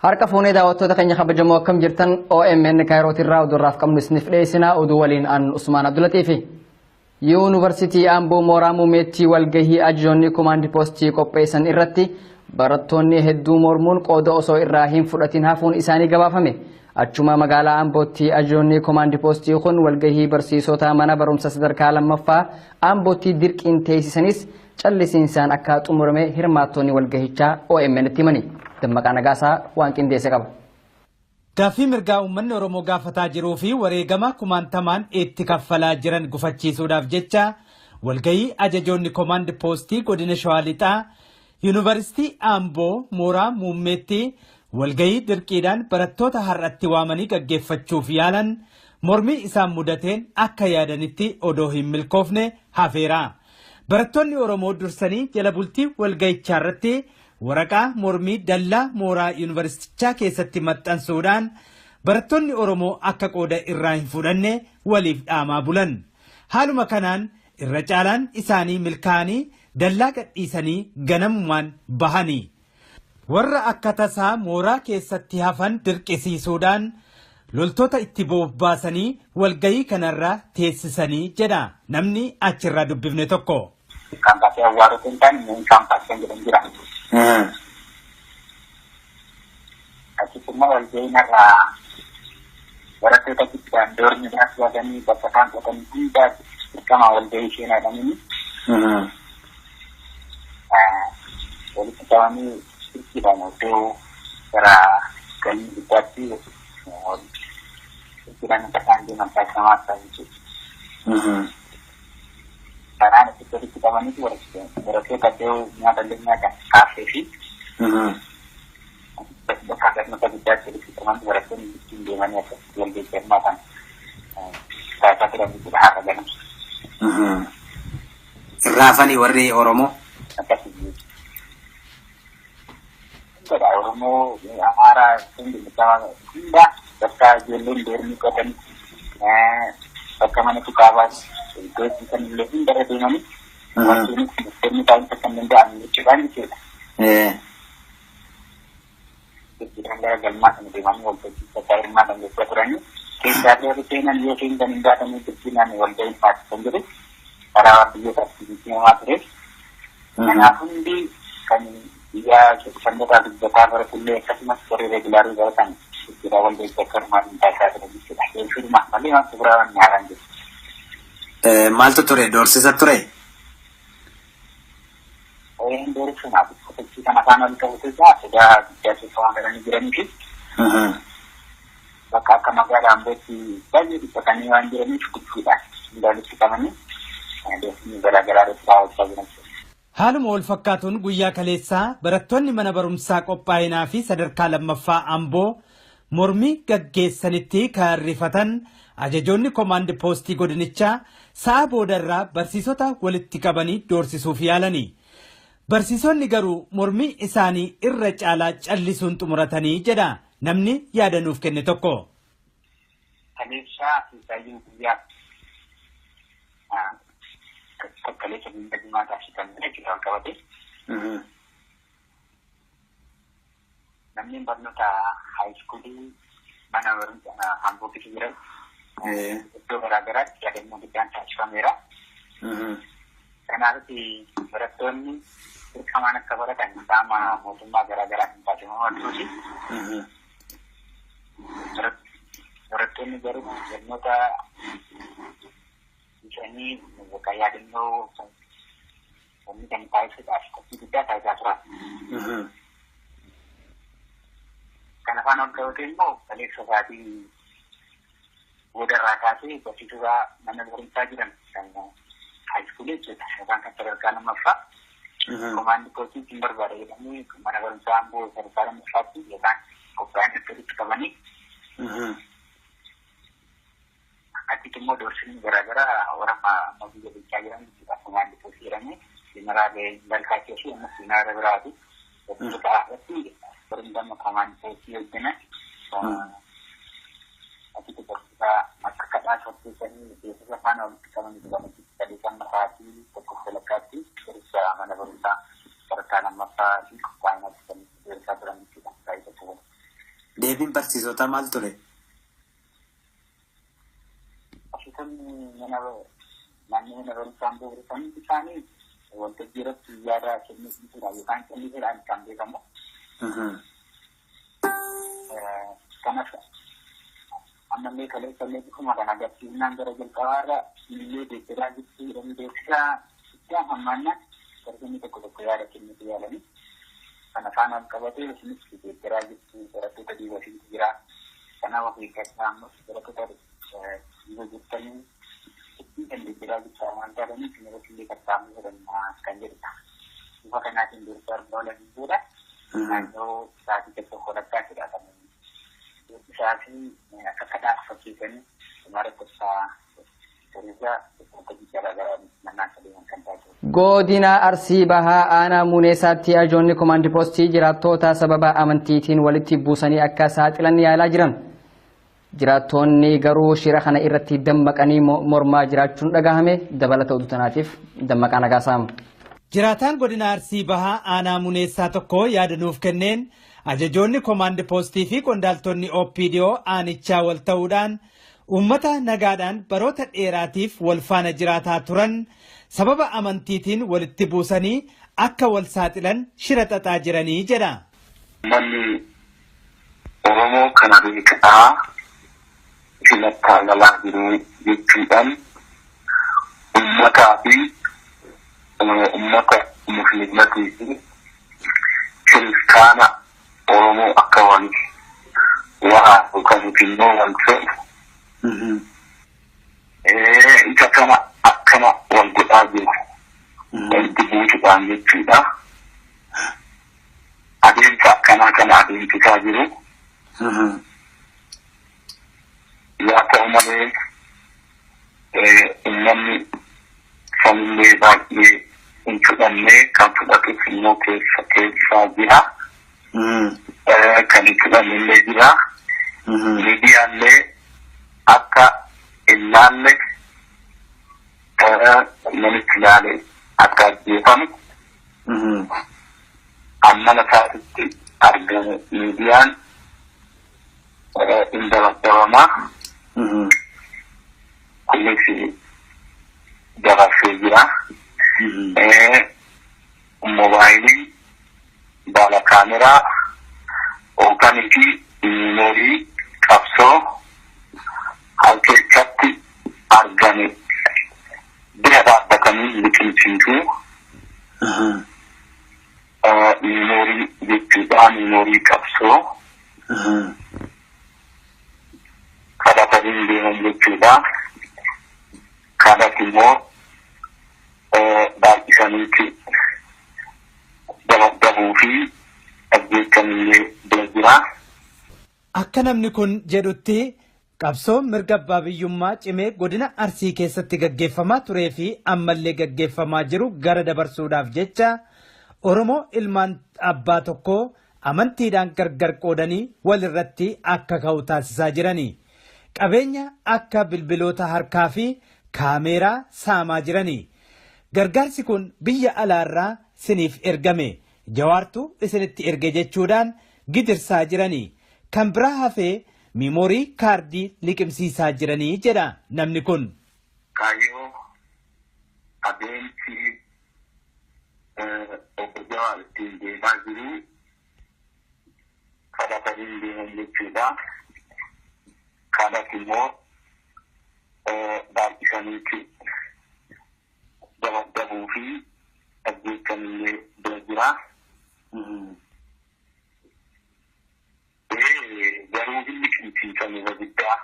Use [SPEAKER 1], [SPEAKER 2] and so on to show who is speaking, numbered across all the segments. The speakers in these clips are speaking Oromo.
[SPEAKER 1] Harka fuunee daawwattoota keenya kabajamoo akkam jirtan OMN Kaayirootirraa oduurraaf qabnu isiniif dhiyeessina. Oduu waliin an Usmaan Abdulatiifi. Yuunivarsiitii Amboo mooraa Muumeetti walgahii ajajoonni komaandi poostii qopheessan irratti barattoonni hedduu mormuun qooda osoo irraa hin fudhatin hafuun isaanii gabaafame. Achuma magaalaa Ambootti ajajoonni komaandi poostii kun walgahii barsiisota mana barumsa sadarkaa lammaffaa Ambootti dirqiin teessisanis callisiinsaan akka xumurame hirmaattonni walgahichaa OMN tti himani. Dammaqaa Nagaasaa waan qindeesse qaba.
[SPEAKER 2] Gaaffii mirgaa uummanni Oromoo gaafataa jiruu fi wareegama kumaantamaan itti kaffalaa jiran gufachiisuudhaaf jecha walgahii ajajoonni komaand poostii godina Shawaa Lixaa Yuunivarsiitii Amboo mooraa Muummeetti walgahii dirqiidhaan barattoota har'atti waamanii gaggeeffachuuf yaalan mormii isaan mudateen akka yaadanitti odoo hin milkoofne hafeera. Barattoonni Oromoo dursanii jala bultii walgahichaa irratti waraqaa mormii dallaa mooraa yuunivarsiitichaa keessatti maxxansuudhaan barattoonni Oromoo akka qooda irraa hin fudhanne waliif dhaamaa bulan. Haaluma kanaan irra caalaan isaanii milkaa'anii dallaa gadhiisanii ganamumaan bahanii. Warra akka tasaa mooraa keessatti hafan dirqisiisuudhaan loltoota itti bobbaasanii walgahii kanarra teessisanii jedha namni achirraa dubbifne tokko.
[SPEAKER 3] Kaampaasii Awwaaroo kan ta'an inni kaampaasii kan jedhamu jira. Achitti immoo walgahiin irraa barattoota guddaan doormiidhaaf yaadanii bakka isaan qotan hundaa dirqama walgahii isheen yaadanii walitti qabanii dirqiidhaan iddoo gara galii guddaatti dirqiidhaan akka isaan deeman taasifamaa turan jechuudha. Karaan itti walitti qabaniitu barattoota iddoo nyaata illee nyaatan kaaffee fi bakka barnoota guddaatti walitti qaban barattoonni ittiin deemanii akkasitti walgahii hirmaatan taasisaa turan jechuudha har'a ganama.
[SPEAKER 4] Irraafanii warri Oromoo.
[SPEAKER 3] Akkasii godha Oromoo, Amaaraa, hundi hunda bakka ijoolleen doormii qotanii bakka mana kitaabaa iddoo hojjetan illee hundarra deemanii wantoonni ministeerni taa'umsa kan danda'an jechuudhaan jechuudha. Jechuudhaan gara galmaa sana deemanii waltajjii bakka hirmaatan jechaa turanii keessaa warri seenan yoo seenan hin baatanii dirqinaan walgahii taasisan jedhu karaa biyyoota jijjiiramaa ture. Kanaaf hundi kan biyya sandataa dubbataa baratullee akkasumas warri reegulaarii baratan jechuudha walgahii bakka hirmaatan taasisaa turan jechuudha. Hedduu malee wanti biraa waan haaraan jiru.
[SPEAKER 4] Maaltu ture? Doorsisa ture?
[SPEAKER 3] Doorsisumaaf sochii kana afaan wal qabu keessaa sodaa guddaa keessa waan galanii jiranii fi bakka akka magaalaa Ambootti baay'ee dhiphatanii waan jiraniif guddiidhaan hunda walitti qabanii doorsisni garaagaraa irratti raawwachaa jiran.
[SPEAKER 2] Haaluma wal fakkaatuun guyyaa kaleessaa barattoonni mana barumsaa qophaa'inaa fi sadarkaa lammaffaa Amboo mormii gaggeessanitti kan rifatan ajajoonni komaand poostii godinichaa sa'a boodarraa barsiisota walitti qabanii doorsisuuf yaalani. Barsiisonni garuu mormii isaanii irra caalaa callisuun xumuratanii jedha namni yaada nuuf kenne tokko.
[SPEAKER 3] Kaleessaa keessaayyuu guyyaa kaleessa guyyaa jimaa taasisan jechuudha wal qabate. Manneen barnoota haayiskuulii mana barumsa Amboo keessa jiran iddoo garaagaraatti yaadannoo guddaan taasifameera. Kanaaf barattoonni dirqamaan akka baratan qaama mootummaa garaagaraatiin taasifamaa turuuti. Barattoonni garuu barnoota isaanii bakka yaadannoo wanni kan taasisuudhaaf qophii guddaa taasisaa turan. Kan afaan ol qabate immoo kaleessa isaatii boodarraa kaasee barsiisota mana barumsaa jiran kan haayiskuulii jechuudha yookaan kan sadarkaa lammaffaa komaandi poostii hin barbaada jedhamee mana barumsaa Amboo sadarkaa lammaffaatti yookaan qophaa'anii akka walitti qabanii achitti immoo doorsisni garaagaraa warra amma biyya bulchaa jiran jechuudha komaandi poostii jedhamee jeneraal Balkaachoo fi ammas jeneraala biraati. Barsiisota irratti barumsa komaandi poostii hojjetan achitti barsiisaa akka kadhaa qopheessanii beeksisa faana walitti qabanii jiran sadiikan sa'aatii tokko walakkaatti barumsa mana barumsaa sadarkaa lammaffaa fi qophaa'inatti kan barsiisaa turan jechuudha. Baay'ee tokko.
[SPEAKER 4] Deebiin barsiisotaa maal ture?
[SPEAKER 3] Barsiisonni mana naannoo mana barumsaa Amboo baratan isaanii waltajjii irratti yaada kennuu dhiisuudhaan yookaan callisuudhaan kan beekamu. Kanas ammallee kaleessallee bifuma kana agarsiifnaan gara jalqabaarra illee deeggaraa jirti jedhanii beeksisaa itti hammaannaan barsiisonni tokko tokko yaada kennuutu yaalanii kana faana wal qabatee isinis deeggaraa jirti barattoota dhiibasiitu jira. Kanaaf of eeggachaa ammas barattoota dhiiba jirtanii ittiin kan deeggaraa jirta waan taataniif irratti illee qaxxaamuu godhannaa kan jedhudha. Bifa kanaatiin dursa argaa oolanii booda naannoo sa'aatii tokko walakkaa jedha kan isaa fi akka kadhaaf fakkeessanii dhumarratti ibsaa
[SPEAKER 1] Godina Arsii Bahaa Aanaa Muneessaatti ajajoonni komaandi poostii jiraattoota sababa amantiitiin walitti buusanii akka saaxilan yaalaa jiran. Jiraattoonni garuu shira kana irratti dammaqanii mormaa jiraachuun dhagahame dabalata oduu tanaatiif Dammaqaa Nagaasaa.
[SPEAKER 2] Jiraataan godina Arsii Bahaa Aanaa Muneessaa tokko yaada nuuf kenneen ajajoonni komaandi poostii fi qondaaltonni OPDO aanichaa wal ta'uudhaan uummata nagaadhaan baroota dheeraatiif wal faana jiraataa turan sababa amantiitiin walitti buusanii akka wal saaxilan shira xaxaa jiranii jedha.
[SPEAKER 3] Uummanni Oromoo kana beekaa isin attalalaa jiru jechuudhaan uummataa fi uummata musliimatii fi kiristaana Oromoo akka wal waraanu kan immoo wal fe'u isa kana akkana wal godhaa jiru walitti buusuudhaan jechuudha. Adeemsa akkanaa kana adeemsisaa jiru. Yaa ta'u malee uummanni sanillee baay'ee hin fudhanne kan fudhatus immoo keessa keessaa jira. Kan hin fudhanne illee jira. Miidiyaallee akka hin laalle namichi ilaale akka ajjeefamu ammana isaatitti argamu miidiyaan hin dabadabamaa. Kunis dabarsee jira. Moobaayiliin baala kaameraa hooganii fi miimoorii qabsoo harkeessatti argame bira dhaabbatanii liqimsiisuu miimoorii jechuudha miimoorii qabsoo qabatanii deeman jechuudha. Kanas immoo baay'isaniiti dabadabuu fi ajjeechanillee bira jira.
[SPEAKER 2] Akka namni kun jedhutti qabsoon mirga abbaa biyyummaa cimee godina Arsii keessatti gaggeeffamaa turee fi ammallee gaggeeffamaa jiru gara dabarsuudhaaf jecha Oromoo ilmaan abbaa tokkoo amantiidhaan gargar qoodanii walirratti akka ka'u taasisaa jirani. Qabeenya akka bilbiloota harkaa fi kaameeraa saamaa jirani. Gargaarsi kun biyya alaarraa siniif ergame. Jawaartu isinitti erge jechuudhaan gidirsaa jirani. Kan biraa hafee miimoorii kaardii liqimsiisaa jiranii jedha namni kun.
[SPEAKER 3] Kaayyoo adeemsi obbo Jawaar ittiin deemaa jiru qabatanii deeman jechuudha. Kanas immoo baay'isaniiti dabadabuu fi ajjeechanillee bira jira. Garuu hin liqimsiisan irra guddaa.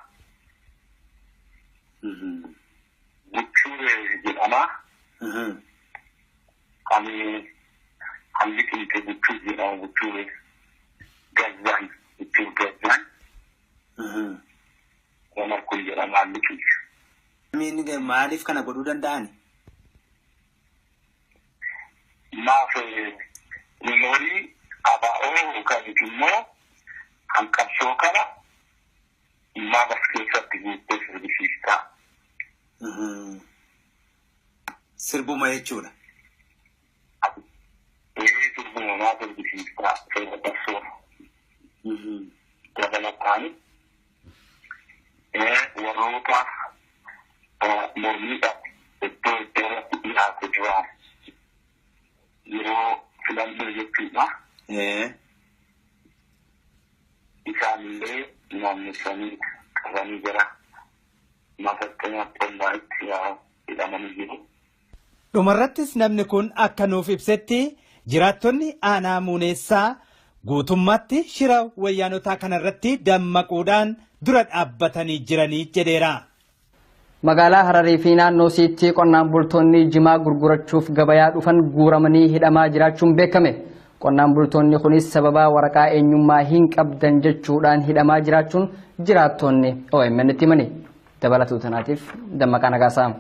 [SPEAKER 3] Buchuu jedhama. Kan kan liqimse buchuu jedhama buchuu gazzaan buchuu gazzaan. Waan kun jedhama liqimse.
[SPEAKER 4] Maaliif kana godhuu danda'an?
[SPEAKER 3] Maaf miimoorii ABO yookaan immoo kan qabsoo kana maaf as keessatti guuttee sirbisiistaa.
[SPEAKER 4] Sirbuma jechuudha. Ee
[SPEAKER 3] sirbuma maaf sirbisiistaa seera qabsoo. lakkaa'anii warroota mormiidhaaf iddoo iddoo irratti dhiyaate duraan yeroo filannoo jechuudha. Isaanillee naannessanii qabanii gara masattanya qonnaatti hidhamanii jiru.
[SPEAKER 2] Dhumarrattis namni kun akka nuuf ibsetti jiraattonni aanaa muuneessaa guutummaatti shira wayyaanotaa kanarratti dammaquudhaan dura dhaabbatanii jiranii jedheera.
[SPEAKER 1] Magaalaa Hararii fi naannoo siitti qonnaan bultoonni jimaa gurgurachuuf gabayaa dhufan guuramanii hidhamaa jiraachuun beekame. Qonnaan bultoonni kunis sababa waraqaa eenyummaa hin qabdan jechuudhaan hidhamaa jiraachuun jiraattonni OMN itti himani. Dabalatuu tanaatiif Dammaqaa Nagaasaa.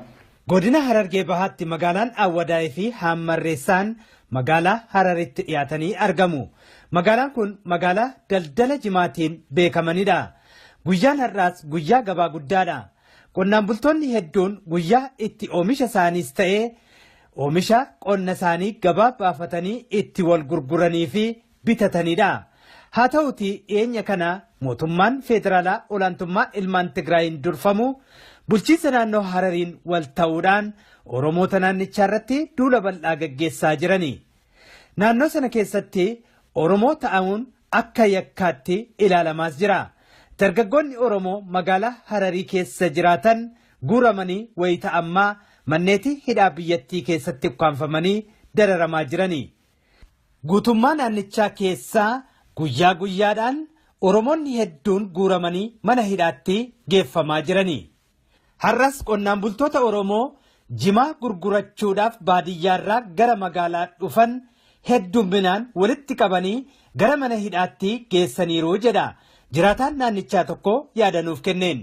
[SPEAKER 2] Godina Harargee Bahaatti magaalaan Awwadaayii fi Haammarreessaan magaalaa Hararitti dhiyaatanii argamu. Magaalaan kun magaalaa daldala jimaatiin beekamanidha. Guyyaan har'aas guyyaa gabaa guddaadha. Qonnaan bultoonni hedduun guyyaa itti oomisha isaaniis ta'ee oomisha qonna isaanii gabaa baafatanii itti wal gurguranii fi bitatanidha. Haa ta'utii dhiyeenya kana mootummaan federaalaa olaantummaa ilmaan Tigraayin durfamu bulchiinsa naannoo Harariin wal ta'uudhaan Oromoota naannichaa irratti duula bal'aa gaggeessaa jirani. Naannoo sana keessatti Oromoo ta'uun akka yakkaatti ilaalamaas jira. Dargaggoonni Oromoo magaalaa Hararii keessa jiraatan guuramanii wayita ammaa manneetii hidhaa biyyattii keessatti ukkaanfamanii dararamaa jirani. Guutummaa naannichaa keessaa guyyaa guyyaadhaan Oromoonni hedduun guuramanii mana hidhaatti geeffamaa jirani. Har'as qonnaan bultoota Oromoo jimaa gurgurachuudhaaf baadiyyaarraa gara magaalaa dhufan hedduminaan walitti qabanii gara mana hidhaatti geessaniiru jedha. Jiraataan naannichaa tokko yaada nuuf kenneen.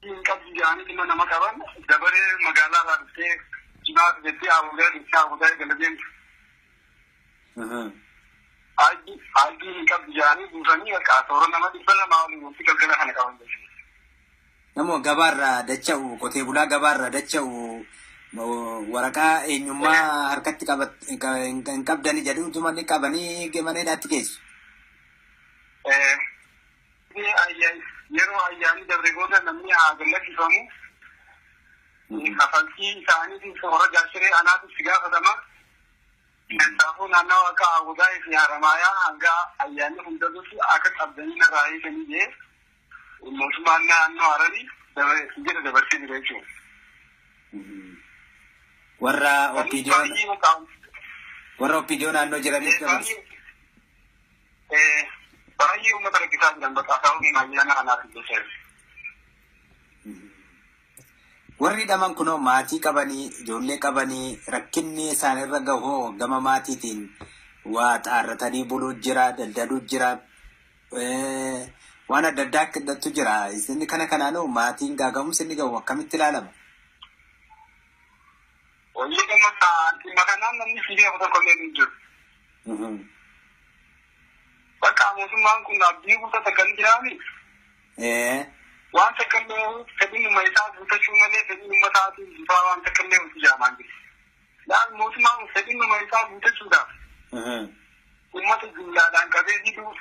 [SPEAKER 3] Hin qabdu jedhanii dhimma nama qaban dabaree magaalaa irraa dhuftee jimaa jettee haawulee dhuftee haawulee gala deemtu. Addii hin qabdu jedhanii buusanii bakka toora nama 200 olii wanti galgala kana qaban jechuudha.
[SPEAKER 4] Namoo gabaarraa dacha'u qotee bulaa gabaarraa dacha'u waraqaa eenyummaa harkatti hin qabdani jedhu manni qabanii mana hidhaatti geessu.
[SPEAKER 3] Yeroo ayyaanni dabre booda namni haa gallachiifamu. Kafaltii isaaniitiin soora jaarsilee anaatu itti gaafatama. Kanaafuu naannawa akka Awwadaayii fi Haramaayaa hanga ayyaanni hundatutti akka qabdanii narraa eeganii jee mootummaan naannoo Hararii jedha dabarsee jira jechuudha.
[SPEAKER 4] Warra OPDO naannoo jiraniif dabarse.
[SPEAKER 3] Baay'ee uummata rakkisaa jiran bakka sababni ayyaana kanaaf jecha.
[SPEAKER 4] Warri hidhaman kunoo maatii qabanii ijoollee qabanii rakkinni isaanirra gahu gama maatiitiin waa xaarratanii buluu jira daldaluu jira waan adda addaa akkatu jira. Isin kana kanaanoo maatiin gaaga'umsi inni gahu akkamitti ilaalama?
[SPEAKER 3] Hojii gama dhimma kanaan namni fiigee tokko illee hin jiru. Bakka mootummaan kun abdii guuttata kan jiraani. Waan takka illee fedhiin uummataa guuttachuu malee fedhiin uummataatiin bifaa waan takka illee hojii jaamaan jiru. Laal mootummaan kun fedhiin uummataa guuttachuudhaaf uummata jumlaadhaan qabee hidhuuf,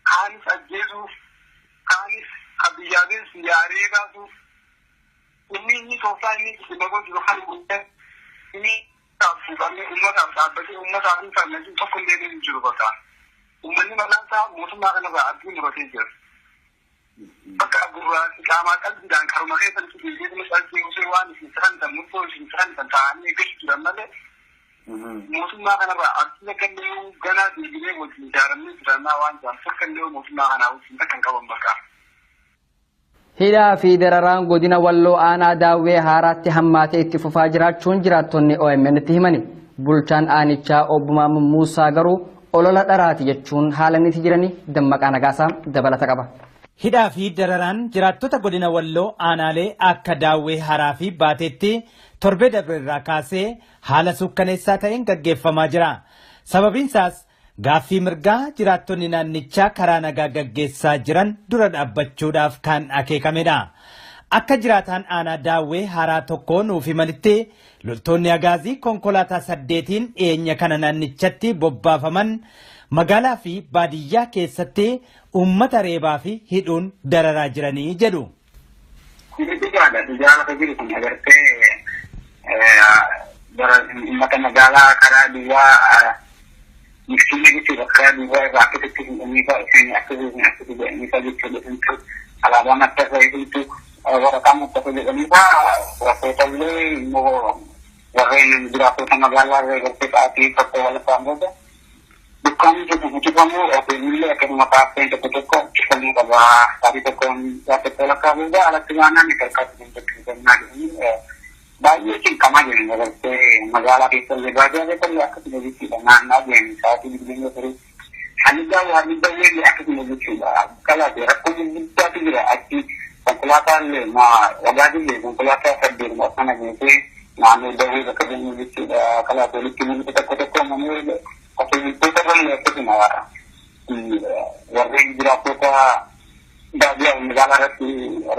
[SPEAKER 3] kaanis ajjeesuuf, kaanis kan biyyaanis yaaree baasuuf, inni tooftaa inni itti nagoo jiru kan inni fuudhamee uummataaf dhaabbatee uummataaf hin falmatu tokko illee hin jiru bakka. Uummanni malaan isaa mootummaa kanarraa abdii muratee jira. Bakka gurraachi qaamaa qalbiidhaan karuma keessatti deebiin qalbii osoo waan isin sagantan murtoo isin sagantan ta'anii eeggachuu jiran malee mootummaa kanarraa abdii akka illee ganaa deebinee wajjin ijaaramnee jirannaa waan jiran takka illee mootummaa kanaa wajjin takka hin qaban bakka.
[SPEAKER 1] Hidhaa fi dararaan godina Walloo aanaa Daawwee Haaraatti hammaatee itti fufaa jiraachuun jiraattonni OMN itti himani. Bulchaan aanichaa obbo Maamud Muusaa garuu olola dharaati jechuun haala inni itti jiranii Dammaqaa Nagaasaa dabalata qaba.
[SPEAKER 2] Hidhaa fi dararaan jiraattota godina Walloo aanaalee akka Daawwee Haaraa fi Baateetti torbee dabre irraa kaasee haala suukkaneessaa ta'een gaggeeffamaa jira. Sababiin isaas gaaffii mirgaa jiraattonni naannichaa karaa nagaa gaggeessaa jiran dura dhaabbachuudhaaf kan akeekamedha. Akka jiraataan aanaa Daawwee Haaraa tokko nuuf himanitti loltoonni agaazii konkolaataa 8 dhiyeenya kana naannichatti bobbaafaman magaalaa fi baadiyyaa keessatti uummata reebaa fi hidhuun dararaa jiranii jedhu.
[SPEAKER 3] Dhugaadha. Dhugaa lafa jiru kun agartee uummata magaalaa karaa duwwaa miskiina jechuudha. Karaa duwwaa irraa akkasitti fuudhanii isin akkasii akkasii jedhanii fa'aa jechuudha. Alaabaa maxxansa isintu waraqaa maxxansa jedhanii fa'aa barattoota illee immoo warreen jiraattota magaalaa irra gartee sa'aatii tokko walakkaan booda dukkaanni tokko cufamu hoteelillee akkasuma kaaffeen tokko tokko cufamuu qaba. Sa'aatii tokkoon sa'aatii tokko walakkaa booda alatti baanaan tarkaanfii kan tokko kennaa jedhanii baay'ee cinqamaa jiran agartee magaalaa keessa illee baadiyyaa keessa illee akkasuma jechuudha naannaa jiran sa'aatii 24. Haligaa waan baay'ee akkasuma jechuudha. Kalaate rakkoo guddaatu jira achi konkolaataa illee wagaatillee konkolaataa 8 akkana geessee naannoo dawwee bakka jennu jechuudha. Kalaate walitti mul'atu tokko tokko namoonni qotee bultoota irra akkasuma warreen jiraattota baadiyyaa magaalaa irratti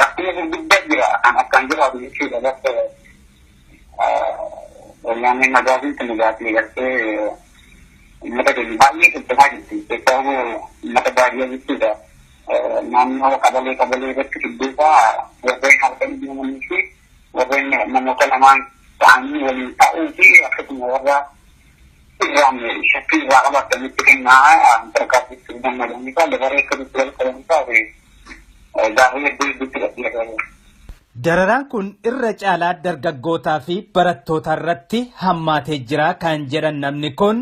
[SPEAKER 3] rakkina gurguddaa jira kan akkaan jiraatu jechuudha. Bakka wayyaaneen nagaatiin kun dhugaatii gartee uummata keenya baay'ee ciccimaa jirti. Keessaa uummata baadiyyaa jechuudha. Naannoo qabalee qabalee irratti gidduusaa warreen harka deemanii fi warreen namoota lamaan ta'anii waliin ta'uu fi akkasuma warra irraan shakkii irraa qabatanitti kennaa tarkaanfitti gammadanii fa'aa dabaree akkasitti wal qabanii fa'aa gaaffii hedduu hedduutti qabsiifatan.
[SPEAKER 2] Dararaan kun irra caalaa dargaggootaa fi barattoota irratti hammaatee jira kan jedhan namni kun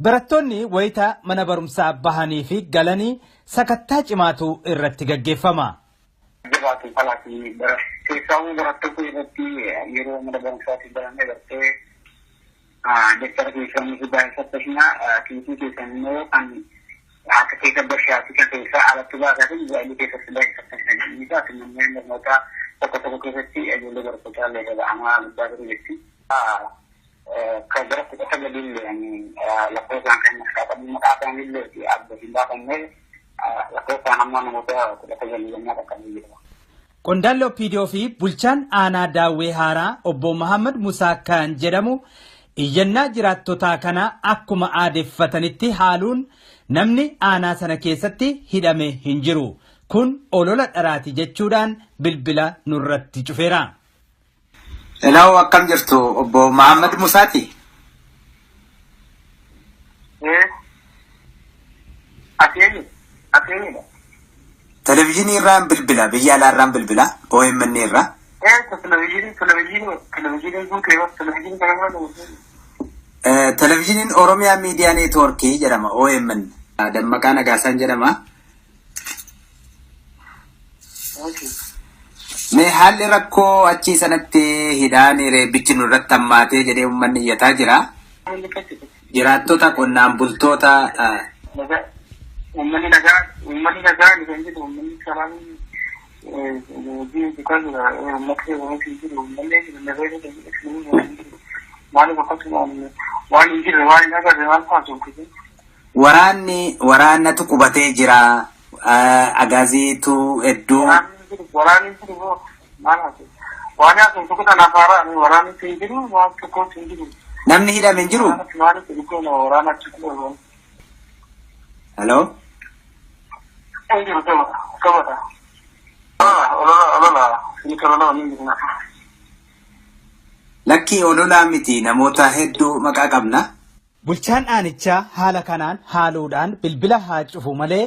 [SPEAKER 2] barattoonni wayita mana barumsaa bahanii fi galanii sakattaa cimaatu irratti gaggeeffama.
[SPEAKER 3] Jabaatu falaati keessaa barattoota irratti yeroo mana barumsaatti barannee bartee daftara keessan baay'ifattasina kiisii keessan immoo kan akka keessa bashaati kan keessaa alatti baasaa fi baay'ee keessatti baay'ifattasina inni isaati manneen barnootaa tokko tokko keessatti ijoollee barattootaa illee gaba'amaa guddaa jiru jechuudha. Kan gara 19 illee lakkoofsaan kan maqaa qabu maqaa isaanii illee abbootiin baafannee lakkoofsaan amma namoota 19 yemmuu qaqqabee jira.
[SPEAKER 2] Qondaalli OPDO fi bulchaan aanaa Daawwee Haaraa obbo Muhammad Musaa kan jedhamu iyyannaa jiraattotaa kana akkuma aadeeffatanitti haaluun namni aanaa sana keessatti hidhame hin jiru. Kun olola dharaati jechuudhaan bilbila nurratti cufeera.
[SPEAKER 4] Hello, akkam jirtu obbo Muhammad Musaati?
[SPEAKER 3] Ati
[SPEAKER 4] Televezyiinii irraan bilbila, biyya alaa irraan bilbila, OMN irraa. Televezyiiniin Oromiyaa Miidiyaa Neetwoorkii jedhama, OMN. Dammaqaa Nagaasaan jedhama. Mee haalli rakkoo achii sanatti hidhaan reebbichi nurratti hammaatee jedhee uummanni iyyataa jira. Jiraattota qonnaan bultoota.
[SPEAKER 3] Uummanni nagaa uummanni nagaa ni kan jedhu uummanni karaan hojii hojjetaa jira uummatni hojii jiru uummanni nagaa kan jedhu maaliif akkasuma waan hin jirre waan hin agarre maal taasisu.
[SPEAKER 4] Waraanni waraanatu qubatee jira. Agaaziitu hedduu.
[SPEAKER 3] Waraanni jiru maal haasa'u? Waan haasa'u tokko kan afaaraa waraanni hin jiru waan tokko hin jiru.
[SPEAKER 4] Namni hidhame hin jiru?
[SPEAKER 3] Maaliif dhugoon waraana achi qubatee?
[SPEAKER 4] Hello?
[SPEAKER 3] Jiru sabata. Olola olola olola ni jira.
[SPEAKER 4] Lakkii ololaa miti namoota hedduu maqaa qabna.
[SPEAKER 2] Bulchaan aanichaa haala kanaan haaluudhaan bilbila haa cufu malee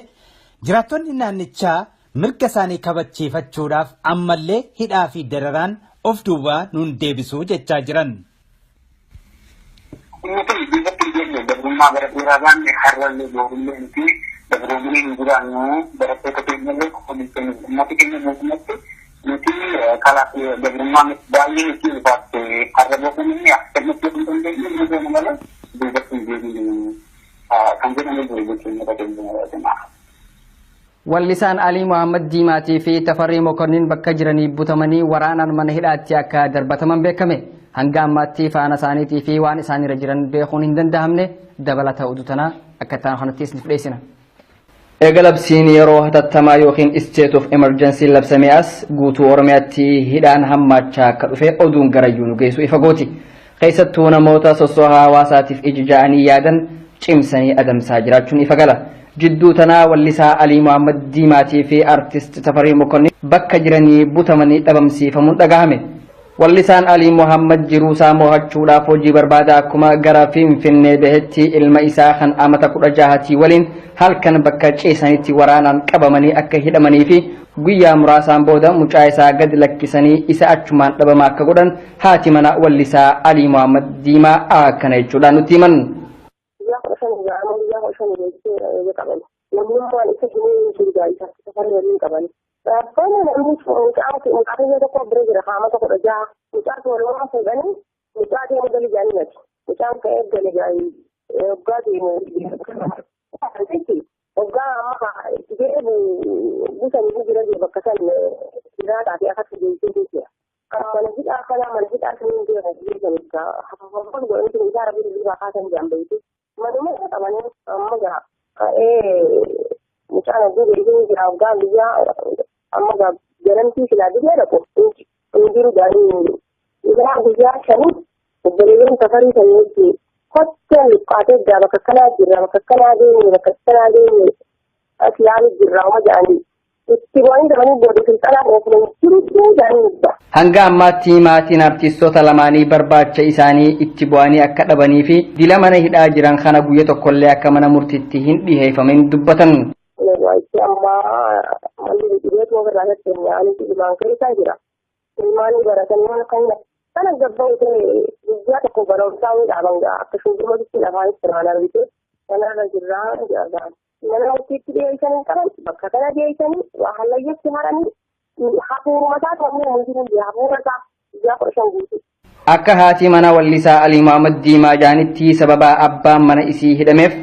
[SPEAKER 2] jiraattonni naannichaa mirga isaanii kabachiifachuudhaaf ammallee hidhaa fi dararaan of duubaa nuun deebisuu jechaa jiran.
[SPEAKER 3] Inni kun biyyatti hin gabrummaa bara dheeraa baanne har'allee boorullee miti gabroomni hin jiraannu barattoota keenyallee qofa uummata keenya mootummatti nuti kalaaf gabrummaa baay'ee nuti ulfaatte har'a boqonnii akkanatti hin dandeenye nu goona malee duubatti hin deebinu kan jedhamu jiru jechuun uummata keenya.
[SPEAKER 1] Wallisaan Alii Muhammad Diimaatii fi Tafarrii Mokonnin bakka jiranii butamanii waraanaan mana hidhaatti akka darbataman beekame. Hanga ammaatti faana isaaniitii fi waan isaanirra jiran beekuun hin danda'amne dabalata oduu tanaa akka ta'an kanatti isiniif dhiyeessina. Eega labsiin yeroo hatattamaa yookiin state of emergency labsamee as guutuu Oromiyaatti hidhaan hammaachaa akka dhufe oduun garayyuu nu geessu ifa gooti. Keessattuu namoota sossoohaa hawaasaatiif ija ja'anii yaadan cimsanii adamsaa jiraachuun ifa gala. Jidduu tanaa wallisaa Alii Muhammad Diimaatii fi Artist Tafarii Mokonnin bakka jiranii butamanii dhabamsiifamuun dhagahame. Wallisaan Alii Muhammad jiruusaa mo'achuudhaaf hojii barbaada akkuma gara Finfinnee bahetti ilma isaa kan amata 16 waliin halkan bakka ciisanitti waraanaan qabamanii akka hidhamanii fi guyyaa muraasaan booda mucaa isaa gad lakkisanii isa achumaan dhabama akka godhan haati mana wallisaa Alii Muhammad Diimaa akkana jechuudhaan nutti himan.
[SPEAKER 5] Guyyaa 15 ga'ama, guyyaa 15 geessee qaban. Namnummaan isa himee jiru gaa'isa safarii waliin qaban. Rakkoon namni mucaa biyya tokko bira jira haamata 16 mucaa walumaa fuudhanii mucaa deemu gali jaanii mati. Mucaan ka'ee gale gaa'ii waggaa deemu waggaa amma deebu busanii jira bakka san jiraataa fi akkatti geessee jira. Kan mana hidhaa kanaa mana hidhaa saniin deemu geessan hafaafafan godhanii isaa rabbi irraa kaasan jedhan beektu. Manuma qabanii amma gaa ka'ee mucaan oguu beekuu jira waggaa guyyaa amma gaa ganamtii silaa biyya dhaqu hin jiru gaanii isaa guyyaa 5 obboleeyyan safarii sanii wajjin kotteen luqqaatee jira bakka kanaa jirra bakka kanaa deemne bakka kanaa deemne as yaalu jirra uma jedhanii itti bu'anii dabanii booda silxanaa oofne jiru jedhanii jira.
[SPEAKER 1] Hanga ammaatti maatiin artistoota lamaanii barbaacha isaanii itti bu'anii akka dhabanii fi dila mana hidhaa jiran kana guyya tokkollee akka mana murtiitti hin dhiheeffamin dubbatan.
[SPEAKER 5] Wanti ammaa malli dhibeetu ofirraa fakkeenyaa ilmaan keessaa jira. Ilmaan baratanii waan kana gabba'u ta'e guyyaa tokko barumsaa ni dhaaban gaa akka shugurmatti afaan itti argite kanarra jirraa jedha. Mana murtiitti dhiyeessanii qaban bakka kana dhiyeessanii waa hallayyatti haranii hafuuruma isaa ta'uu hin hafuura isaa guyyaa 15 guutuu.
[SPEAKER 1] Akka haati mana wallisaa Alii Muhammad Diimaa jaanitti sababa abbaan mana isii hidhameef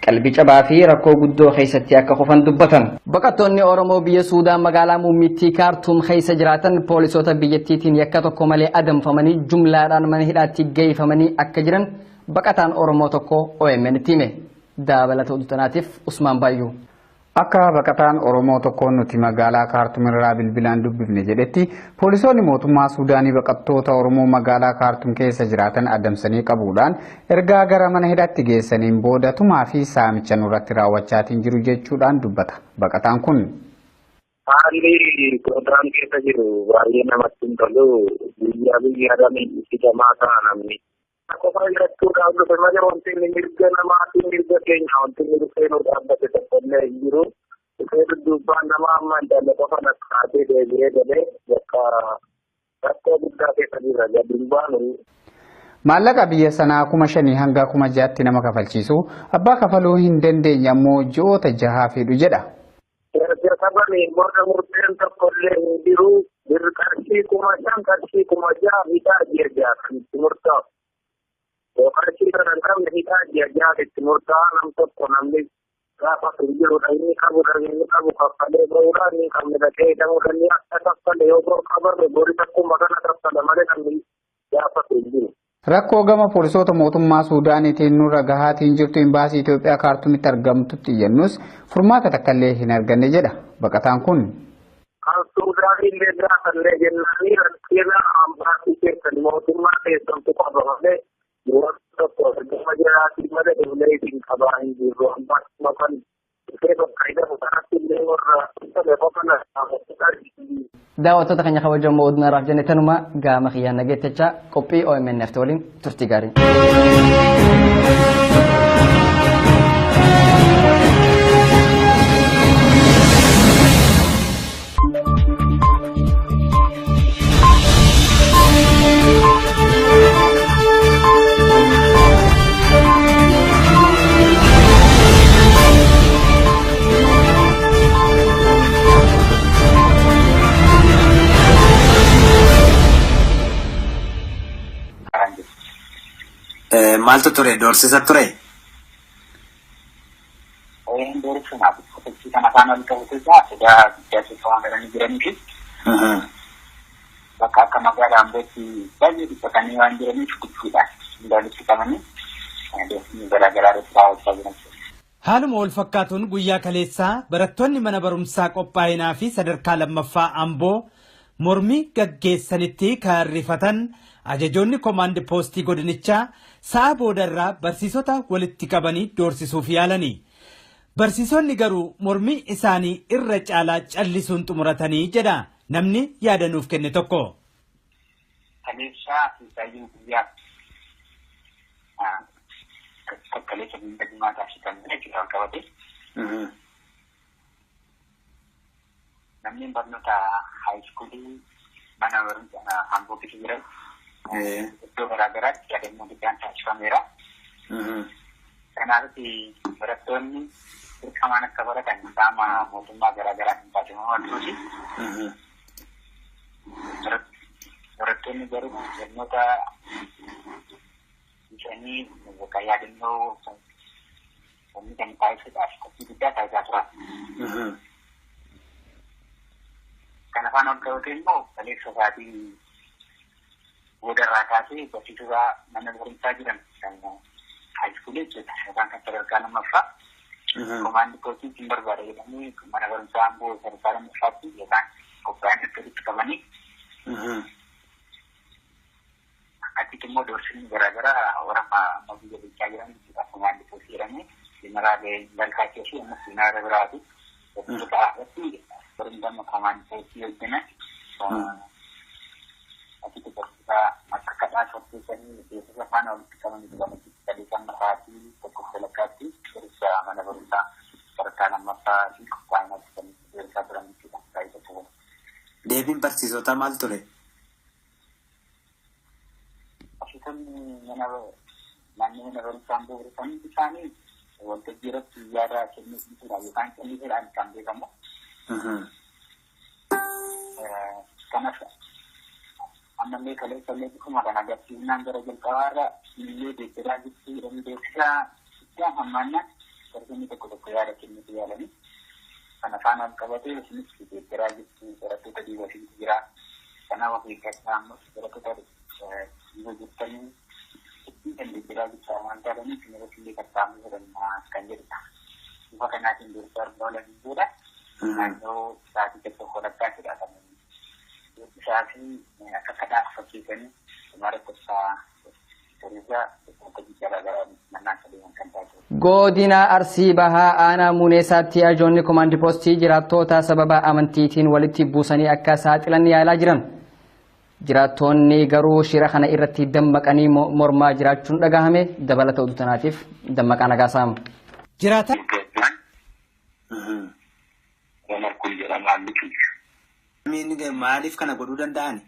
[SPEAKER 1] qalbii cabaa fi rakkoo guddoo keessatti akka kufan dubbatan. Baqattoonni Oromoo biyya Suudaan magaalaa muummittii Kaartuum keessa jiraatan poolisoota biyyattiitiin yakka tokko malee adamfamanii jumlaadhaan mana hidhaatti geeffamanii akka jiran baqataan Oromoo tokko OMN itti hime. Dabalata oduu tanaatiif Usmaan Baayyuu.
[SPEAKER 6] Akka baqataan Oromoo tokkoon nuti magaalaa Kaartuum irraa bilbilaan dubbifne jedhetti poolisoonni mootummaa Suudaanii baqattoota Oromoo magaalaa Kaartuum keessa jiraatan adamsanii qabuudhaan ergaa gara mana hidhaatti geessaniin booda tumaa fi saamicha nurratti raawwachaatiin jiru jechuudhaan dubbata. Baqataan kun.
[SPEAKER 3] Haalli Suudaan keessa jiru baay'ee namatti hin tolu. Guyyaa guyyaadhaan itti ta'a namni. Qofa hidhachuudhaaf dhufe malee wanti inni mirga namaa fi mirga keenya wanti inni dhufee nu dhaabbate tokkollee hin jiru. Dhufee dudduubbaan nama amma hin dhalle qofa lakkaatee deebi'ee galee bakka rakkoo guddaa keessa jira gadi hin baanu.
[SPEAKER 6] Maallaqa biyya sanaa 5,000 hanga 6,000 nama kafalchiisu abbaa kafaluu hin dandeenye ammoo ji'oota 6 fidhu jedha.
[SPEAKER 3] Erga qabanii booda murteen tokkollee hin jiru. Qarshii 5,000 qarshii 6,000 hidhaa ji'a 6 kan itti murtaa'u. Qarshii kana hin qabne hidhaa ji'a 6 itti murtaa'a nam tokko namni gaafa hin jirudha inni qabudha inni qabu kaffalee ba'uudha inni qabne dhaqee hidhamuudha inni akka kaffale yoo bor qabarre bori takkuma kana kaffala malee namni gaafa hin jiru.
[SPEAKER 6] Rakkoo gama poolisoota mootummaa Suudaaniitiin nurra gahaatiin jirtu imbaasii Itoophiyaa Kaartuumitti argamtutti iyyannus furmaata takkallee hin arganne jedha baqataan kun.
[SPEAKER 3] Kan Suudaanillee gaafallee jennaanii rakkina ambaasii keessan mootummaa keessantu qaba malee tokko argama jiraatii malee dhufnee isin qabaa hin jirru ambaasuma kan dhufee bakka hidhamu kanatti illee warra qofa
[SPEAKER 1] Daawwattoota keenya kabajamoo oduu jenne tanuma gaama kiyyaan nageettachaa qophii OMN waliin turtii gaarii.
[SPEAKER 4] Maaltu ture? Doorsisa ture?
[SPEAKER 3] Doorsisumaaf sochii kana faana wal qabu keessaa sodaa guddaa keessa waan galanii jiranii fi bakka akka magaalaa Ambootti baay'ee dhiphatanii waan jiraniif guddiidhaan walitti qabanii doorsisni garaagaraa irratti raawwachaa jiran.
[SPEAKER 2] Haaluma wal fakkaatuun guyyaa kaleessaa barattoonni mana barumsaa qophaa'inaa fi sadarkaa lammaffaa Amboo mormii gaggeessanitti kan rifatan Ajajoonni koomaand poostii godinichaa sa'a boodarraa barsiisota walitti qabanii doorsisuuf yaalani. Barsiisonni garuu mormii isaanii irra caalaa callisuun xumuratanii jedha namni yaada nuuf kenne tokko.
[SPEAKER 3] Kaleessaa fi baay'een guyyaa kaleessa guyyaa taasifamu jechuudha wal qabate. Namni barnoota haayiskuulii mana barumsaa Amboo keessa jiran iddoo garaa garaatti yaadannoo guddaan taasifameera. Kanaaf barattoonni dirqamaan akka baratan qaama mootummaa garaa garaatiin taasifamaa turuuti. Barattoonni garuu barnoota isaanii bakka yaadannoo sabni kan taasisuudhaaf qophii guddaa taasisaa turan. Kan afaan ol qabate immoo kaleessa isaatii boodarraa kaasee barsiisota mana barumsaa jiran kan haayiskuulii jechuudha yookaan kan sadarkaa lammaffaa. Komaandi poostii hin barbaada jedhamee mana barumsaa Amboo sadarkaa lammaffaatti yookaan qophaa'an walitti qabanii. Achitti immoo doorsisni garaagaraa warra amma biyya bulchaa jiran jechuudha. Komaandi poostii jedhamee jeneraal Balkaachoo fi ammas jeneraala biraati. Barsiisota irratti barumsa komaandi poostii hojjetan achitti barsiisaa akka kadhaa sopheessanii beeksisa faana walitti qabanii jiran kaleessa sa'aatii tokkoof walakkaatti barumsa mana barumsaa sadarkaa lammaffaa fi qophaa'inaatti kan barsiisaa turan jechuudha. Baay'ee tokko.
[SPEAKER 4] Deebiin barsiisotaa maal ture?
[SPEAKER 3] Barsiisonni mana naannoo mana barumsaa Amboo baratan isaanii waltajjii irratti yaada kennuu dhiisuudhaan yookaan callisuudhaan kan beekamu. Kanaaf ammallee kaleessa illee bifuma kana agarsiisnaan gara jalqabaarra illee deeggaraa jirti jedhamee beeksisaa guddaa hammaannaan barsiisonni tokko tokko yaada kennuutu yaalanii. Kana faana wal qabatee isinis deeggaraa jirti barattoota dhiibasiitu jira. Kanaaf of eeggachaa ammas barattoota dhiiba jirtanii ittiin kan deeggaraa jirta waan taataniif irratti illee qaxxaamuu jedhama kan jedhudha. Bifa kanaatiin dursa argaa oolanii booda naannoo sa'aatii tokko walakkaa jedha kan isaa fi akka kadhaaf fakkeessanii
[SPEAKER 1] Godina Arsii Bahaa Aanaa Muuneessaatti ajoonni komaandi poostii jiraattoota sababa amantiitiin walitti buusanii akka saaxilan yaalaa jiran. Jiraattoonni garuu shira kana irratti dammaqanii mormaa jiraachuun dhagahame dabalata oduu tanaatiif Dammaqaa Nagaasaa.
[SPEAKER 2] Jiraata.
[SPEAKER 4] Maaliif kana godhuu danda'ani?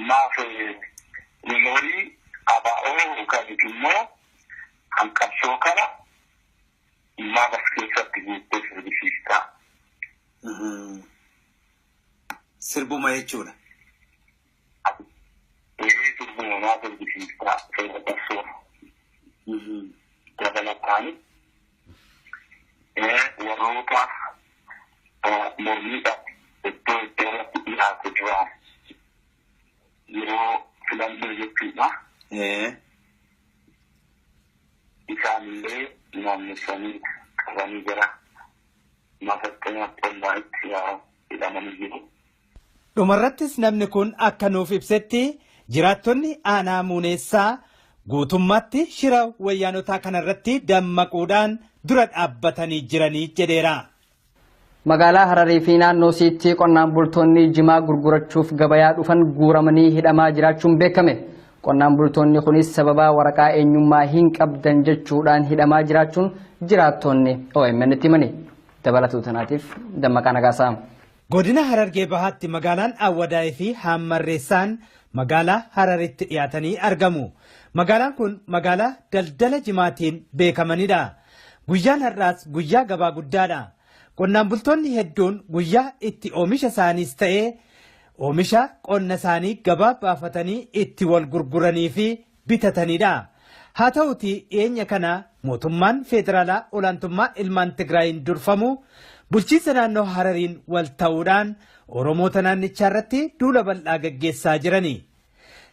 [SPEAKER 3] Maaf lolii ABO yookaan immoo kan qabsoo kana maaf as keessatti guuttee sirbisiistaa.
[SPEAKER 4] Sirbuma jechuudha.
[SPEAKER 3] Ee sirbuma maaf sirbisiistaa seera qabsoo. Dabalataan warroota mormiidhaaf iddoo iddootti dhiyaate duraan yeroo filannoo jechuudha. Isaanillee naannessanii qabanii gara mafakkeenyaaf qondaa'etti hidhamanii jiru.
[SPEAKER 2] Dhumarrattis namni kun akka nuuf ibsetti jiraattonni aanaa Muuneessaa guutummaatti shira wayyaanotaa kanarratti dammaquudhaan dura dhaabbatanii jiranii jedheera.
[SPEAKER 1] Magaalaa Hararii fi naannoo isiitti qonnaan bultoonni jimaa gurgurachuuf gabayaa dhufan guuramanii hidhamaa jiraachuun beekame. Qonnaan bultoonni kunis sababa waraqaa eenyummaa hin qabdan jechuudhaan hidhamaa jiraachuun jiraattonni OMN itti himani. Dabalatuu tanaatiif Dammaqaa Nagaasaa.
[SPEAKER 2] Godina Harargee Bahaatti magaalaan Awwadaayii fi Haammarreessaan magaalaa Hararitti dhiyaatanii argamu. Magaalaan kun magaalaa daldala jimaatiin beekamanidha. Guyyaan har'aas guyyaa gabaa guddaadha. Qonnaan bultoonni hedduun guyyaa itti oomisha isaaniis ta'ee oomisha qonna isaanii gabaa baafatanii itti wal gurguranii fi bitatanidha. Haa ta'utii dhiyeenya kana mootummaan federaalaa olaantummaa ilmaan Tigraayin durfamu bulchiinsa naannoo Harariin wal ta'uudhaan Oromoota naannichaa irratti duula bal'aa gaggeessaa jirani.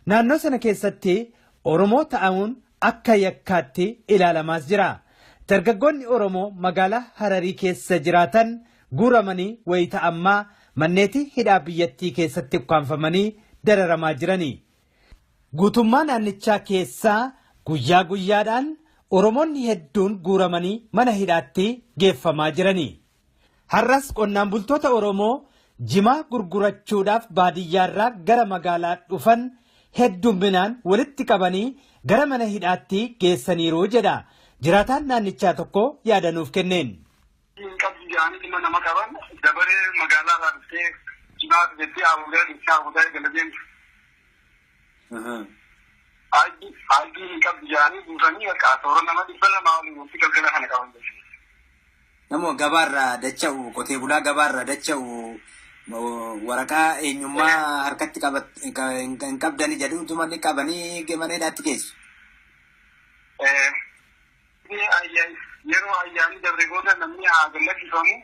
[SPEAKER 2] Naannoo sana keessatti Oromoo ta'uun akka yakkaatti ilaalamaas jira. Dargaggoonni Oromoo magaalaa Hararii keessa jiraatan guuramanii wayita ammaa manneetii hidhaa biyyattii keessatti ukkaanfamanii dararamaa jirani. Guutummaa naannichaa keessaa guyyaa guyyaadhaan Oromoonni hedduun guuramanii mana hidhaatti geeffamaa jirani. Har'as qonnaan bultoota Oromoo jimaa gurgurachuudhaaf baadiyyaarraa gara magaalaa dhufan heddumminaan walitti qabanii gara mana hidhaatti geessaniiru jedha. Jiraataan naannichaa tokko yaadanuuf kenneen.
[SPEAKER 3] Hin qabdu jedhanii dhimma nama qaban dabaree magaalaa irraa dhuftee jimaa jettee hafuudhaa dhiisaa hafuudhaa gala deemtu. Addii hin qabdu jedhanii guutanii bakka toora nama 200 olii walitti galgala kana qaban jechuudha.
[SPEAKER 4] Nama gabaarraa dacha'u, qotee bulaa gabaarraa dacha'u, waraqaa eenyummaa harkatti hin qabdani jedhuutuma ni qabanii mana hidhaatti geessu.
[SPEAKER 3] Yeroo ayyaanni dabre booda namni haa gadhiifamu.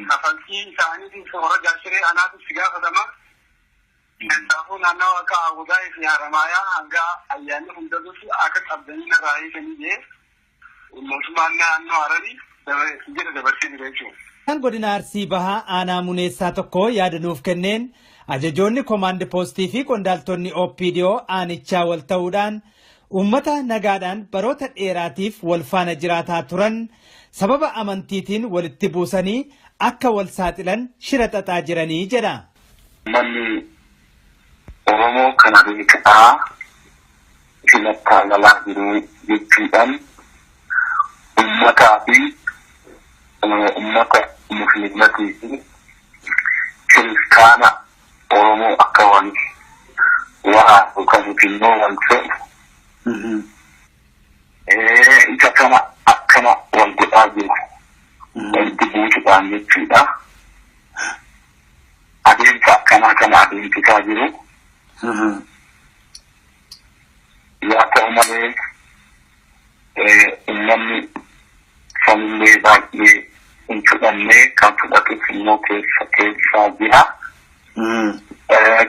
[SPEAKER 3] Kafaltii isaaniitiif toora gaashiree anaatu si gaafatama. Kanaafuu naannawa akka Awudaa fi Haramaayaa hanga ayyaanni hundatutti akka qabdanii narraa hiikanii jee mootummaan naannoo Hararii jira dabarsee jira jechuudha.
[SPEAKER 2] Godina Arsii Bahaa aanaa Muneessaa tokko yaadanuuf kenneen ajajoonni koomaand poostii fi qondaaltonni OPDO aanichaa wal ta'uudhaan uummata nagaadhaan baroota dheeraatiif wal faana jiraataa turan sababa amantiitiin walitti buusanii akka wal saaxilan shira xaxaa jiranii jedha.
[SPEAKER 3] Manni Oromoo kana beekaa filattaa jiru jechuudhaan uummataa fi uummata musliimatii fi kiristaana Oromoo akka wal waraanu kan immoo wal fe'u. Isa kana akkana wal godhaa jiru. Walitti buusuudhaan jechuudha. Adeemsa akkanaa kana adeemsisaa jiru. Yaa ta'u malee uummanni sanillee baay'ee hin fudhanne, kan fudhatus immoo keessa keessaa jira.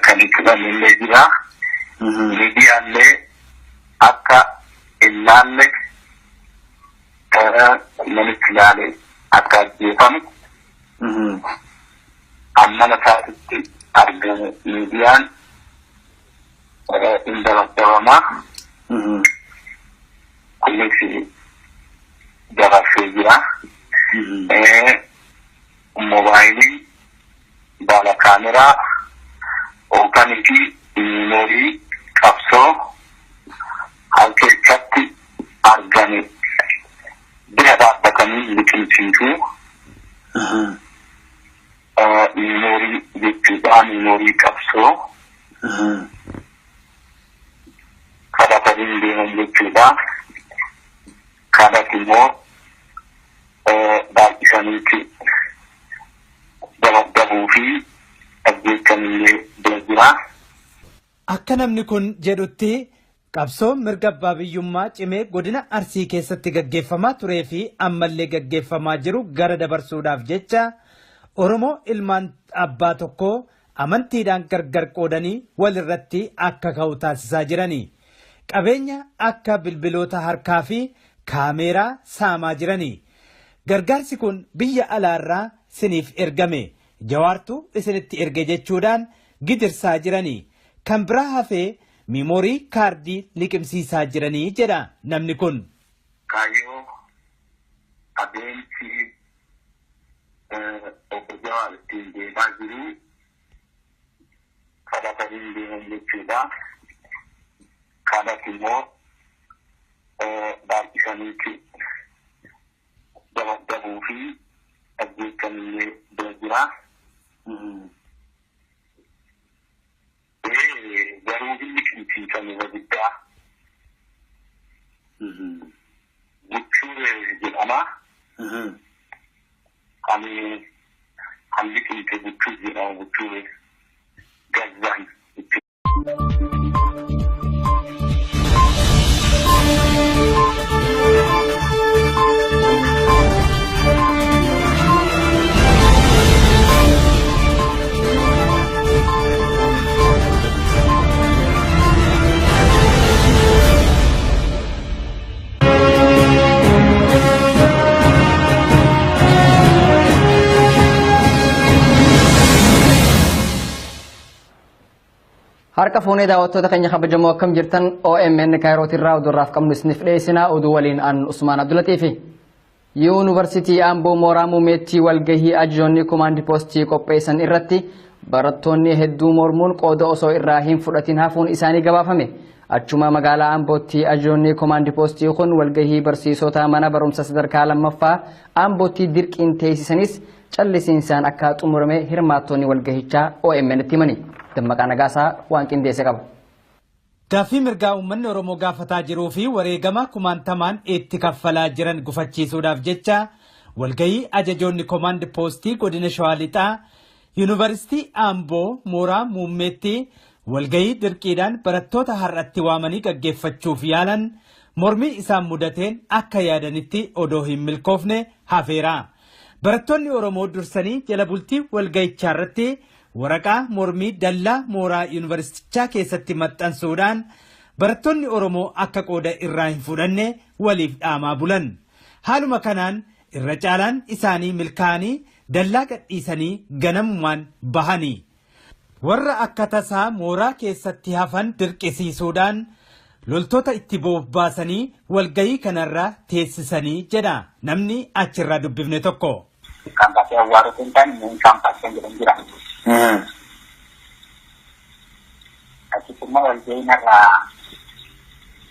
[SPEAKER 3] Kan hin fudhanne illee jira. Miidiyaallee akka hin laalle, namichi ilaale akka ajjeefamu ammana isaatitti argamu miidiyaan hin dabadabamaa. Kunis dabarsee jira. Moobaayilii, baala kaameraa, hoogganii fi miimoorii qabsoo harkeessatti argame bira dhaabbatanii liqimsiisuu miimoorii jechuudha, miimoorii qabsoo qabatanii deeman jechuudha. Kanas immoo baay'isaniiti dabadabuu fi ajjeechanillee bira jira.
[SPEAKER 2] Akka namni kun jedhutti qabsoon mirga abbaa biyyummaa cimee godina Arsii keessatti gaggeeffamaa turee fi ammallee gaggeeffamaa jiru gara dabarsuudhaaf jecha Oromoo ilmaan abbaa tokkoo amantiidhaan gargar qoodanii walirratti akka ka'u taasisaa jirani. Qabeenya akka bilbiloota harkaa fi kaameeraa saamaa jirani. Gargaarsi kun biyya alaarraa siniif ergame. Jawaartu isinitti erge jechuudhaan gidirsaa jirani. Kan biraa hafee miimoorii kaardii liqimsiisaa jiranii jedha namni kun.
[SPEAKER 3] Kaayyoo adeemsi obbo Jawaar ittiin deemaa jiru qabatanii deeman jechuudha. Kanas immoo baay'isaniiti dabadabuu fi ajjeechanillee bira jira. Garuu hin liqimsiisan irra guddaa. Buchuu jedhama. Ani kan liqimse buchuu jedhama, buchuu gazzaan.
[SPEAKER 1] Harka fuunee daawwattoota keenya kabajamoo akkam jirtan OMN Kaayirootirraa oduurraaf qabnu isiniif dhiyeessinaa oduu waliin an Usmaan Abdulatiifi. Yuunivarsiitii Amboo mooraa Muumeetti walgahii ajajoonni komaandi poostii qopheessan irratti barattoonni hedduu mormuun qooda osoo irraa hin fudhatin hafuun isaanii gabaafame. Achuma magaalaa Ambootti ajajoonni komaandi poostii kun walgahii barsiisota mana barumsa sadarkaa lammaffaa Ambootti dirqiin teessisanis callisiinsaan akka xumurame hirmaattonni walgahichaa OMN tti himani. Dammaqaa Nagaasaa waan qindeesse qaba.
[SPEAKER 2] Gaaffii mirgaa uummanni Oromoo gaafataa jiruu fi wareegama kumaantamaan itti kaffalaa jiran gufachiisuudhaaf jecha walgahii ajajoonni komaand poostii godina Shawaa Lixaa Yuunivarsiitii Amboo mooraa Muummeetti walgahii dirqiidhaan barattoota har'atti waamanii gaggeeffachuuf yaalan mormii isaan mudateen akka yaadanitti odoo hin milkoofne hafeera. Barattoonni Oromoo dursanii jala bultii walgahichaa irratti waraqaa mormii dallaa mooraa yuunivarsiitichaa keessatti maxxansuudhaan barattoonni Oromoo akka qooda irraa hin fudhanne waliif dhaamaa bulan. Haaluma kanaan irra caalaan isaanii milkaa'anii dallaa gadhiisanii ganamumaan bahani. Warra akka tasaa mooraa keessatti hafan dirqisiisuudhaan loltoota itti bobbaasanii walgahii kanarra teessisanii jedha namni achirraa dubbifne tokko.
[SPEAKER 3] Kaampaasii awwaaroo kan ta'an inni kaampaasii kan jedhamu jira. Achitti immoo walgahiin irraa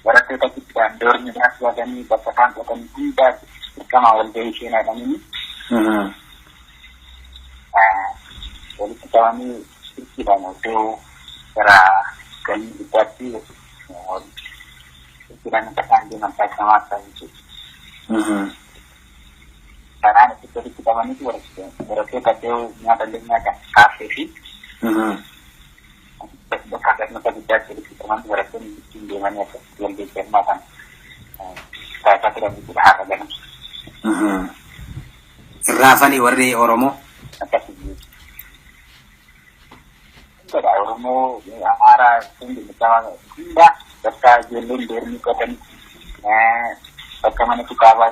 [SPEAKER 3] barattoota gidduudhaan doormiidhaaf yaadanii bakka isaan qotan hundaa dirqama walgahii isheen jedhanii walitti qabanii dirqiidhaan iddoo gara galii guddaatti dirqiidhaan akka isaan deeman taasifamaa turan jechuudha. Karaan itti walitti qabaniitu barattoota iddoo nyaata illee nyaatan kaaffee fi bakka galmoota guddaatti walitti qaban barattoonni ittiin deemanii akkasitti walgahii hirmaatan taasisaa turan jechuudha har'a ganama.
[SPEAKER 4] Irraafanii warri Oromoo.
[SPEAKER 3] Akkasii godha Oromoo, Amaaraa, hundi hunda bakka ijoolleen doormii qotan bakka mana kitaabaa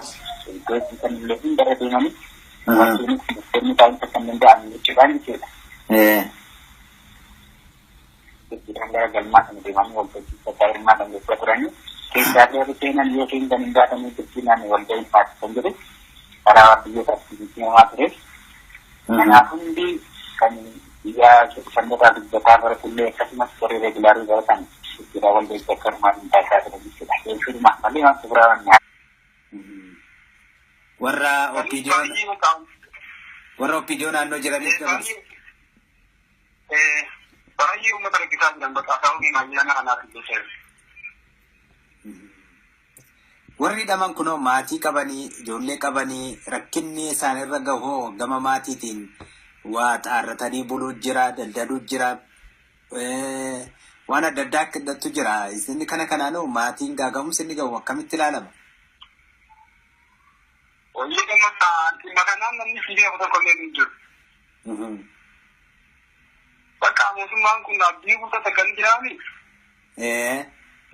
[SPEAKER 3] iddoo hojjetan illee hundarra deemanii wantoonni murteessonni taa'umsa kan danda'an jechuudhaan jechuudha. Jechuudhaan gara galmaa sana deemanii waltajjii bakka hirmaatan jechaa turanii keessaa illee seenan yoo seenan hin baatanii dirqinaan walgahii taasisan jedhu karaa biyyoota jijjiiramaa ture. Kanaaf hundi kan biyya sanbataa dubbataa baratullee akkasumas warri reegulaarii baratan jechuudha walgahii bakka hirmaatan taasisaa turan jechuudha. Jechuudha malee wanti biraa waan
[SPEAKER 4] Warra OPDO naannoo jiraniif dabarsu.
[SPEAKER 7] Baay'ee uummata rakkisaa jiran bakka sababii ayyaana kanaaf illee.
[SPEAKER 4] Warri hidhaman kunoo maatii qabanii, ijoollee qabanii, rakkinni isaanirra gahoo gama maatiitiin waa xaarratanii buluu jira, daldaluu jira, waan adda addaa akka jira. Isin kana kanaanoo maatiin gaagamuus inni gahu akkamitti ilaalama?
[SPEAKER 7] Hojii dhimma kanaan namni fiigee tokko illee hin jiru. Bakka mootummaan kun abdii guutate kan jiraani.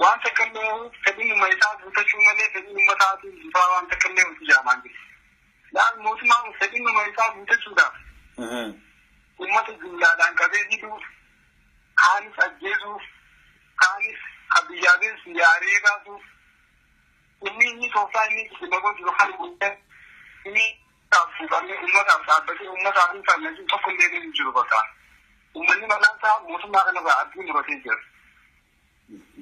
[SPEAKER 7] Waan takka illee fedhiin uummataa guutachuu malee fedhiin uummataatiin bifaa waan takka illee hojii jaamaan jiru. Laal mootummaan kun fedhiin uummataa guutachuudhaaf uummata jumlaadhaan qabee hidhuu, kaanis ajjeesuuf, kaanis biyyaa yaaree baasuuf inni inni tooftaa inni itti nagoo jiru kan guutte inni fuudhamee uummataaf dhaabbatee uummataaf hin falmisiin tokko illee hin jiru bakka. Uummanni malaan isaa mootummaa kanarraa abdii muratee jira.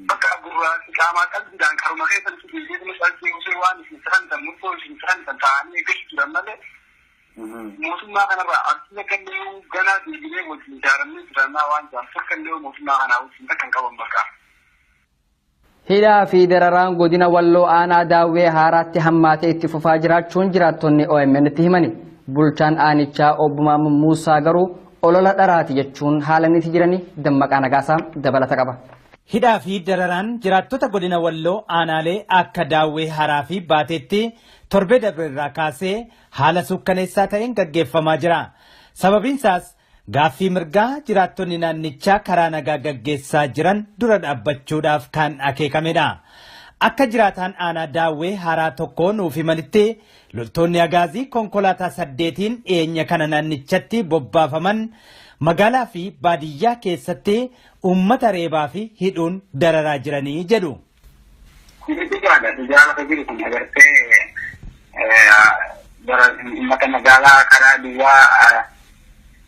[SPEAKER 7] Bakka gurraachi qaamaa qalbiidhaan karuma keessatti fiigee calqee waan isin sagantan murtoo isin sagantan ta'anii eeggachuu jiran malee mootummaa kanarraa abdii akka illee ganaa deebinee wajjin ijaaramnee jirannaa waan jiran takka illee mootummaa kanaa wajjin takka hin qaban bakka.
[SPEAKER 1] Hidhaa fi dararaan godina Walloo aanaa Daawwee Haaraatti hammaatee itti fufaa jiraachuun jiraattonni OMN tti himani. Bulchaan aanichaa obbo Maamud Muusaa garuu olola dharaati jechuun haala inni jirani Dammaqaa Nagaasaa dabalata qaba.
[SPEAKER 2] Hidhaa fi dararaan jiraattota godina Walloo aanaalee akka Daawwee Haraa fi Baateetti torbee darbe irraa kaasee haala suukkaneessaa ta'een gaggeeffamaa jira. Sababiin isaas gaaffii mirgaa jiraattonni naannichaa karaa nagaa gaggeessaa jiran dura dhaabbachuudhaaf kan akeekamedha. Akka jiraataan aanaa Daawwee Haaraa tokko nuuf himanitti loltoonni Agaazii konkolaataa 8 dhiyeenya kana naannichatti bobbaafaman magaalaa fi baadiyyaa keessatti uummata reebaa fi hidhuun dararaa jiranii jedhu.
[SPEAKER 3] Dhugaadha. Lafa jiru kun agartee uummata magaalaa karaa duwwaa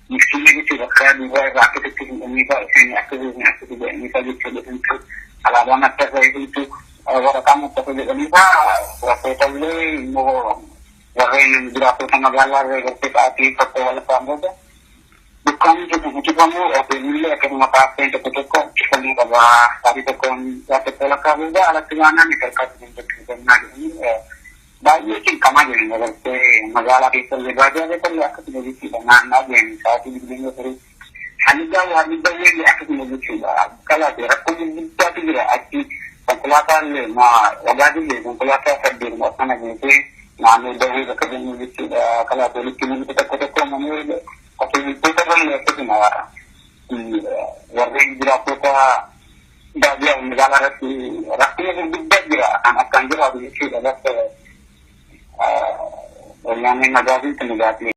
[SPEAKER 3] miskiinni jechuudha. Karaa duwwaa irraa akkasitti hin dhumniifaa isin akkasii akkasii jedhaniifaa jechuudha. Alaabaa maxxansa isintu waraqaa maxxansa jedhaniifaa rakkootallee immoo warreen jiraattota magaalaa irra gartee sa'aatii tokko walakkaan booda dukkaanni tokko cufamu hoteelillee akkasuma kaaffeen tokko tokko cufamuu qaba. Sa'aatii tokkoon sa'aatii tokko walakkaa booda alatti baanaan tarkaatti kan jechuu jedhanii baay'ee cinqamaa jiran agartee magaalaa keessallee baadiyyaa keessallee akkasuma jechuudha naannaa jiran sa'aatii 24 haligaa haligaa akkasuma jechuudha. Kalaate rakkoo guddaatu jira achi konkolaataan wagaatillee konkolaataa 8 akkana geessee naannoo dawwee bakka jennu jechuudha. Kalaate walitti namni tokko tokko namni qotee bultoota irra akkasuma warreen jiraattota baadiyyaa magaalaa irratti rakkina gurguddaa jira kan akkaan jiraatu jechuudha. Bakka wayyaaneen magaaziin kun dhugaatii.